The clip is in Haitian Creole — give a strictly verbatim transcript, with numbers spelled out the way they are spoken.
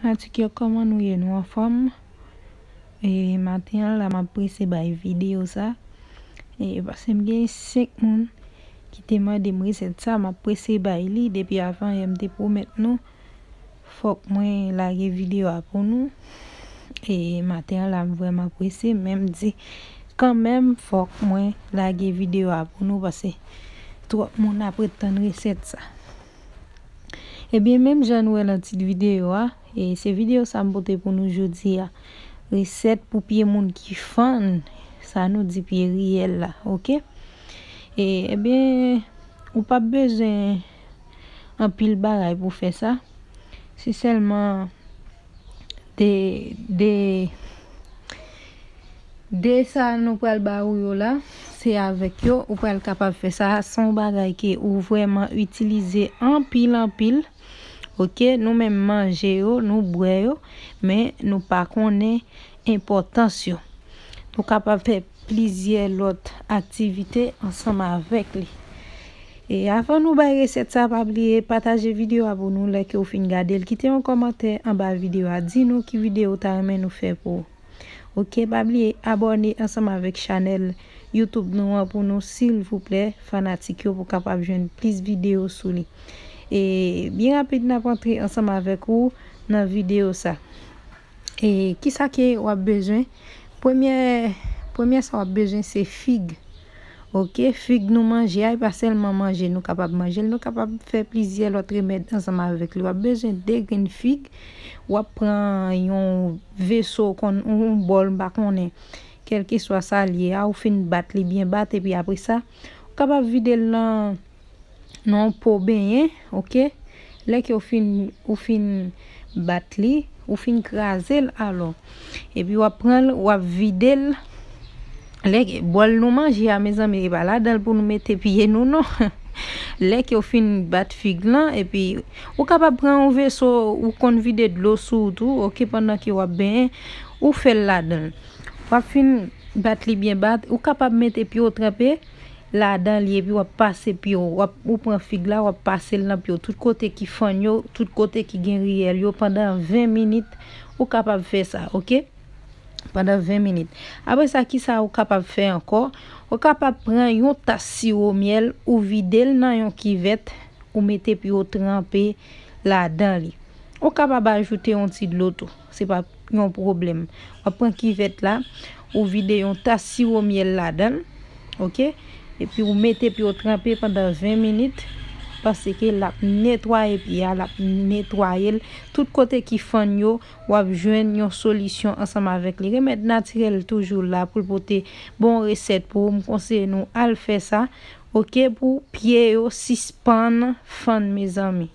Fanatik yo, kòman nou ye? Nou anfòm? E maten an la, m ap prese bay videyo sa. E paske m gen senk moun ki te mande m resèt sa, m ap prese bay li. Depi avan yè, m te pwomèt nou, fòk mwen lage videyo a pou nou. E maten an la, m vrèman prese, men m di, kanmenm, fòk mwen lage videyo a pou nou, paske twòp moun ap ret tann resèt sa. Ebyen, menm jan nou wè nan tit videyo a, e se videyo sa m pote pou nou jodi a. Resèt pou pye moun ki fann, sa nou di pye riyèl la, oke? E, ebyen, ou p ap bezwen anpil bagay pou fè sa. Se sèlman de, de, de sa nou pral ba ou yo la, se avèk yo ou pral kapab fè sa. Se yon bagay ke ou vrèman itilize anpil, anpil. Oke, nou menm manje yo, nou bwè yo, men nou pa konnen enpòtans yo. Nou kapab fè plizyè lòt aktivite ansanm avèk li. E avan nou bay resèt sa, pa bliye pataje videyo a pou nou lè ke w fin gade l. Kite yon kòmantè anba videyo a. Di nou ki videyo w ta renmen nou fè pou ou. Oke, pa bliye abòne ansanm avèk chanèl YouTube nou an pou nou, silvouplè, fanatik yo, pou kapab jwenn plis videyo sou li. E byen rapid, n ap antre ansanm avèk ou nan videyo sa. E kisa ke w ap bezwen? Premyè, premyè sa w ap bezwen se fig. Oke, fig nou manje a, e pa sèlman manje, nou kapab manje l, nou kapab fè plizyè lòt remèd ansanm avèk li. W ap bezwen de grenn fig, w ap pran yon veso, kon yon bòl, m pa konnen, kèlkeswa sa l ye a, ou fin bat li byen bat, epi apre sa, ou kapab vide l nan, nan yon po benyen, oke? Lè ke w fin, ou fin bat li, ou fin kraze l alò. Epi w ap pran l, w ap vide l. Lè ke, bòl nou manje a, mezanmi, e pa ladan l pou nou mete pye nou, non. Lè ke w fin bat fig lan, epi ou kapab pran yon veso, ou konn vide dlo sou ou tou, oke, pandan ke w ap benyen, ou fè l ladan l. W ap fin bat li byen bat, ou kapab mete pye w tranpe ladan li, epi w ap pase pye w, w ap, ou pran fig la, w ap pase l nan pye w, tout kote ki fann yo, tout kote ki gen riyèl yo, pandan ven minit, ou kapab fè sa, oke? Pandan ven minit. Apre sa, kisa ou kapab fè ankò? Ou kapab pran yon tas siwo myèl, ou vide l nan yon kivèt, ou mete pye w tranpe ladan li. Ou kapab ajoute yon ti dlo tou, se pa yon pwoblèm. W ap pran kivèt la, ou vide yon tas siwo myèl ladan l, oke? Epi ou mete pye w tranpe pandan ven minit, paske l ap netwaye pye a, l ap netwaye l. Tout kote ki fann yo, w ap jwenn yon solisyon ansanm avèk li. Remèd natirèl toujou la pou l pote bon resèt pou ou. M konseye nou al fè sa, oke, pou pye yo sispann fann, mezanmi.